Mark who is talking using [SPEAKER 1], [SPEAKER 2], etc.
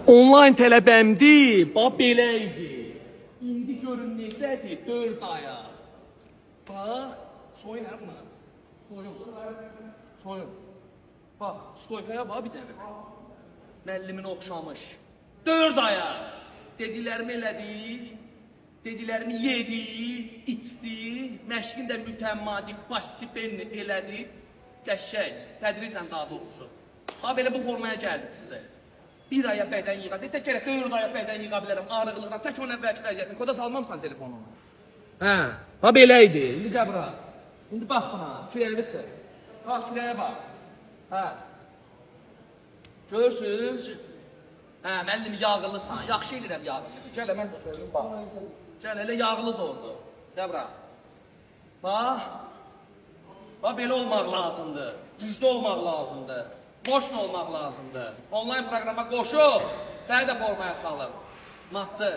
[SPEAKER 1] Onlayn tələbəmdi, bax belə idi. İndi görün necədir, 4 aya. Bax, soyun hə buna. Soyun. Soyun. Bax, stoykaya bax bir dənə. Müəllimin oxşamış. 4 aya. Dediklərimi elədi. Dediklərimi yedi, içdi, məşqini də mütəmmadi, postipenni elədi. Qəşəng, tədricən daha doğrusu. Ha belə bu formaya gəldi çıxdı. Bir aya bədən yığa. De, tək 4 aya bədən yığa bilərəm arıqlıqdan. Çək onun əvvəlkilər gətirin. Koda salmamsan telefonu. Hə, ha belə idi. İndi gəl bura. İndi bax buna. Kürəyə sıx. Bax kürəyə bax. Hə. Görürsüz? Hə, müəllim yağlısan. Yaxşı eləyirəm yağlı. Gəl mən də söyləyim bax. Gəl elə yağlı zordur. Gəl bura. Bax. Bax belə olmaq lazımdır. Güclü olmaq lazımdır. Moşn olmaq lazımdır. Onlayn proqrama qoşul. Səni də formaya salım. Matçı.